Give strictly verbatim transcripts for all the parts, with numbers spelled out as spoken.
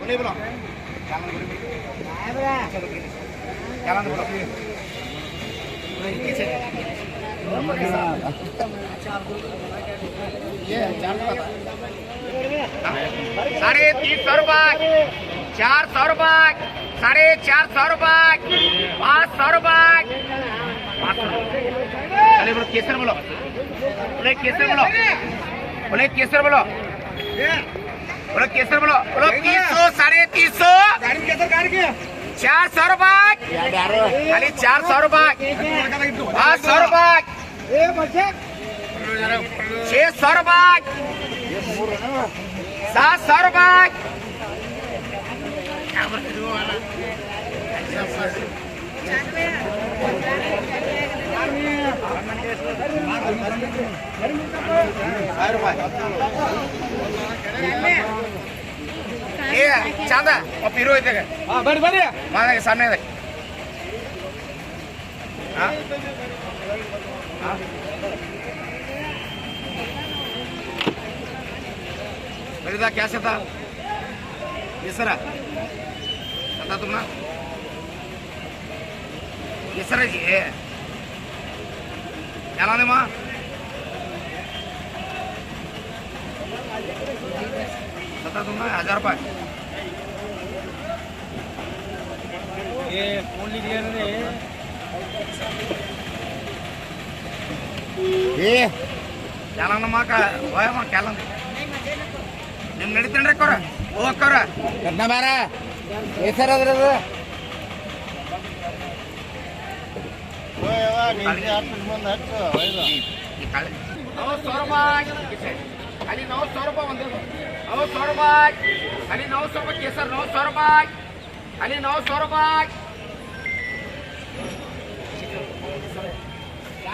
نہیں بولا۔ چلو، چلو، بولو۔ ساڑھے تین سو روپے، چار سو روپے، ساڑھے چار سو روپے، پانچ سو روپے، پانچ سو۔ چلے بولو، کیسر بولو، بولے کیسر بولو، بولے کیسر بولو، بولو کیسر بولو، بولو تین سو، ساڑھے تین سو، چار سو روپے، خالی چار سو روپے، پانچ سو روپے، چھ سو روپے، سات سو روپے۔ اے، چاندہ، اور پیرو ادھر ہے۔ ہاں، بڑھ، بڑھ۔ وہاں دیکھ، سامنے دیکھ۔ ہاں؟ ہاں؟ میرے دا کیا ستا؟ یہ سرا۔ ستا تم نا؟ یہ سرا جی ہے۔ کیا لانے ماں؟ ستا تم نا؟ ہزار روپے۔ یہ فون لکھ لیا نا۔ یہ کیا لانا ماں کا؟ وہ ہے ماں، کیا لانا؟ نیم نڑی تنڈ رکھ کرا، وہ کرا۔ کرنا مارا۔ یہ سر ادھر ادھر۔ نو سو روپے، خالی نو سو روپے بندے کو۔ نو سو روپے، خالی نو سو روپے، کیسر نو سو روپے، خالی نو سو روپے،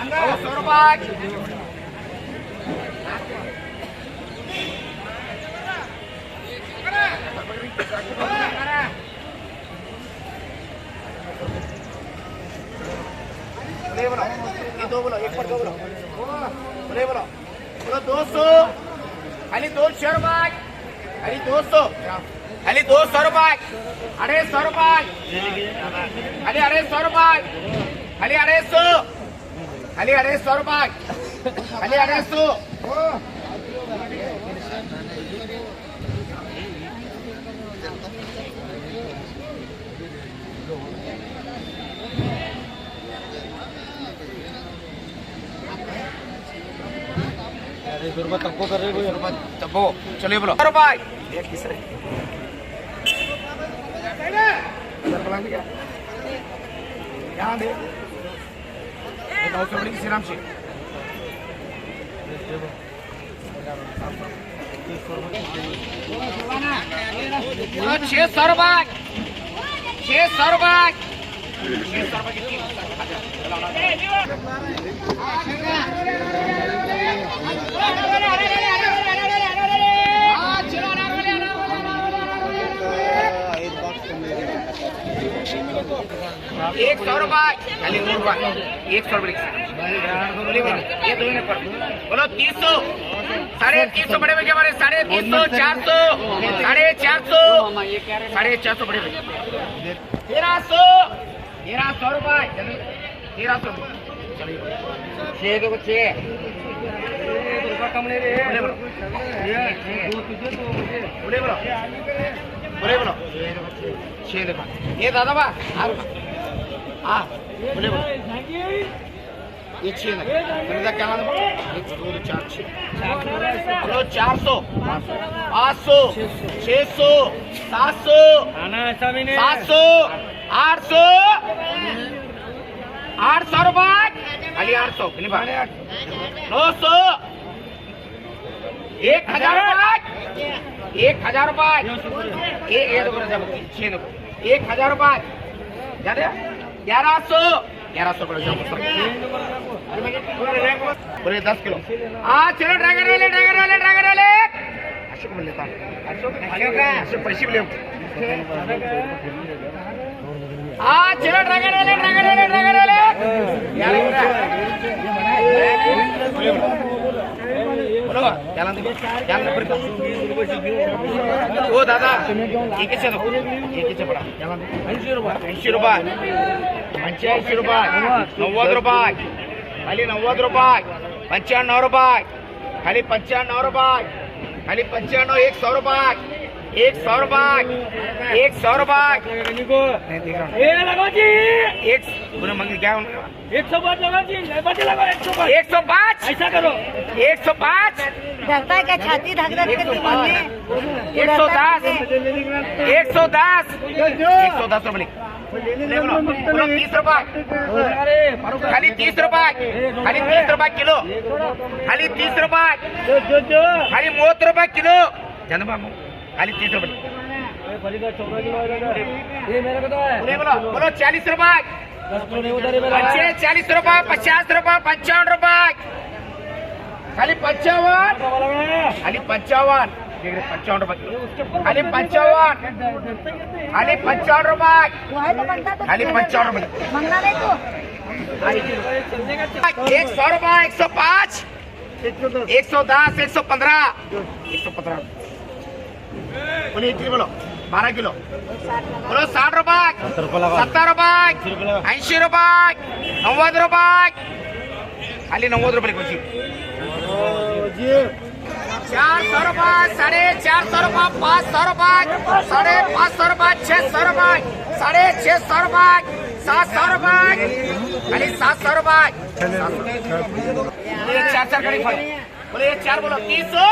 نو سو روپے۔ بولے بولو، یہ دو بولو، ایک پر دو بولو۔ بولے بولو، بولو دو سو، خالی دو سو روپے، خالی دو سو، خالی دو سو روپے، اڑھائی سو روپے، خالی اڑھائی سو روپے، خالی اڑھائی سو، خالی اڑھائی سو روپے، خالی اڑھائی سو۔ تبو، چلیے بولو۔ روپے۔ یہاں دے۔ بتاؤ، سر، بڑی کسی نام سے؟ چھ سو روپے، چھ سو روپے، چھ سو روپے کی تین۔ ایک سو روپے، خالی دو روپے، ایک سو روپے۔ بولو، یہ دو ہی نمبر۔ بولو، تین سو، ساڑھے تین سو بڑے بھائی ہمارے، ساڑھے تین سو، چار سو، ساڑھے چار سو، ساڑھے چار سو بڑے بھائی۔ تیرہ سو، تیرہ سو روپے، تیرہ سو۔ چھ دو چھ۔ بولے بولو۔ بولے بولو۔ بولے بولو۔ چھ دفعہ۔ یہ دادا با، ہاں، ہاں، بولے بولو۔ یہ چھ لگے۔ بولے دا کیا نام ہے؟ ایک، دو، چار، چھ۔ بولو چار سو، پانچ سو، چھ سو، سات سو، سات سو، آٹھ سو، آٹھ سو روپے۔ خالی آٹھ سو، نہیں بات۔ نو سو۔ ایک ہزار روپے، ایک ہزار روپے، ایک، ایک، دو، چھ، دو، ایک ہزار روپے، زیادہ، گیارہ سو، گیارہ سو پر جاؤ۔ بولے دس کلو۔ ہاں، چلو، ڈرائیور والے، ڈرائیور والے، ڈرائیور والے۔ اشوک مل لیتا۔ اشوک، اشوک پیسے بھی لے۔ ہاں، چلو، ڈرائیور والے، ڈرائیور والے، ڈرائیور والے۔ بولو۔ ओ दादा, एक ही चलो, एक ही चपड़ा। ऐंशी रुपये, पंच्याऐंशी रुपये, नव्वद रुपये, खाली नव्वद रुपये, पंच्याण्णव रुपये, खाली पंच्याण्णव रुपये, खाली पंच्याण्णव, एक सौ रुपये, एक सौ रुपये, एक सौ रुपये। नहीं देख रहा हूँ। एक पूरा मंदिर क्या होगा? एक सौ पाँच लगा जी, लेबर जी लगा, एक सौ पाँच। एक सौ पाँच। ऐसा करो। एक सौ पाँच। डरता है क्या? छाती धक धक करती मम्मी। एक सौ दस। एक सौ दस। एक सौ दस रुपये। ले बोलो, बोलो, तीस रुपये। खाली तीस रुपये। खाली तीस रुपये किलो। खाली तीस रुपये। खाली मौत रुपये किलो। जानो बाबू, खाली तीस रुपये। ये मेरे को तो है। बोलो, बोलो, चालीस रुपये। दस किलो नहीं उतारे मेरा। अच्छे, चालीस रुपये, पचास रुपये, पंचावन रुपये। खाली पंचावन। खाली पंचावन। देख रहे, पंचावन रुपये। खाली पंचावन। खाली पंचावन रुपये। वो है तो बनता तो खाली पंचावन रुपये। मंगना नहीं तो। एक सौ रुपये, एक सौ पाँच। एक सौ दस, एक सौ पन्द्रह। एक सौ पन्द्रह। बोलो, एक किलो बोलो, बारह किलो। बोलो, साठ रुपये। सत्तर रुपये लगा। सत्तर रुपये। अस्सी रुपये लगा। अस्सी रुपये। नव्वद रुपये। खाली नव्वद रुपये लिखो जी। चार सौ रुपये, साढ़े चार सौ रुपये, पाँच सौ रुपये, साढ़े पाँच सौ रुपये, छः सौ रुपये, साढ़े छः सौ रुपये, सात सौ रुपये, खाली सात सौ रुपये। ये चार, चार करीब है। बोले, ये चार बोलो, तीन सौ,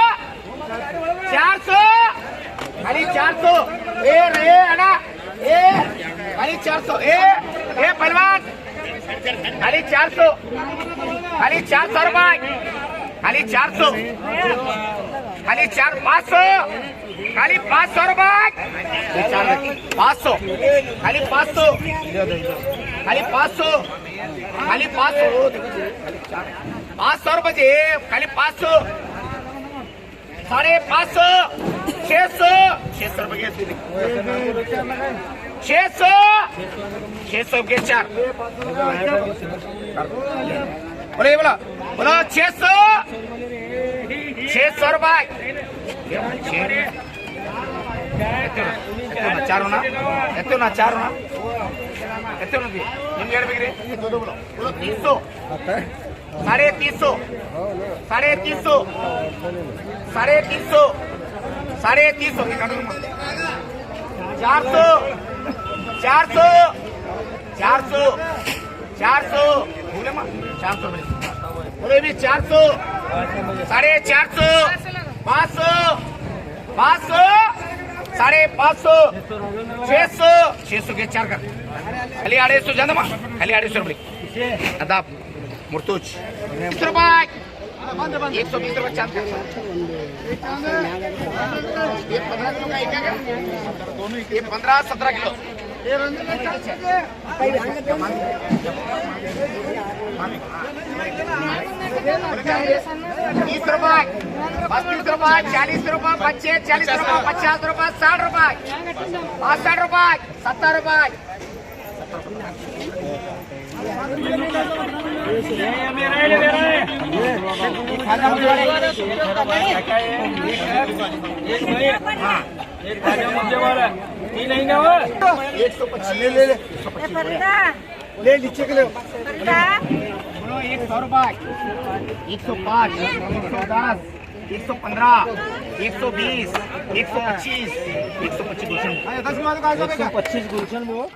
चार सौ, खाली चार सौ। ए रे अना, ए, खाली चार सौ। ए, ए पहलवान, खाली चार सौ। खाली चार सौ रुपये। खाली चार सौ। खाली चार, पाँच सौ। खाली पाँच सौ रुपये। पाँच सौ। खाली पाँच सौ। खाली पाँच सौ। खाली पाँच सौ। पाँच सौ रुपये जी, खाली पाँच सौ। साढ़े पाँच सौ। छः सौ। छः सौ रुपये के। छः सौ। छः सौ के चार। बोलो, ये बोलो। बोलो, छः सौ। छः सौ रुपये। चार होना। एत्तो ना, चार होना। एत्तो ना दिए। निम्न यार बिगड़े। बोलो, तीन सौ। साढ़े तीन सौ। साढ़े तीन सौ। साढ़े तीन सौ। साढ़े तीन सौ। चार सौ। चार सौ। चार सौ। चार सौ। बोले माँ, चार सौ बोले। बोले भी चार सौ। साढ़े चार सौ। पाँच सौ। पाँच सौ। साढ़े पाँच सौ। छः सौ। छः सौ के चार कर। खाली अढ़ाई सौ जाना माँ। खाली अढ़ाई सौ रुपये। अदाब। मुर्तुज। बीस रुपये। एक सौ बीस रुपये चांद का। ये पन्द्रह किलो का एक है क्या? ये पन्द्रह, सत्रह किलो। तीस रुपये, पच्चीस रुपये, चालीस रुपये, पच्चीस, चालीस रुपये, पचास रुपये, साठ रुपये, बासठ रुपये, सत्तर रुपये। एक सौ पच्चीस। ले, ले, ले। ले, नीचे के ले। बोलो, एक सौ रुपये, एक सौ पाँच, एक सौ दस, एक सौ पन्द्रह, एक सौ बीस, एक सौ पच्चीस, एक सौ पच्चीस गुलशन। एक सौ पच्चीस गुलशन वो।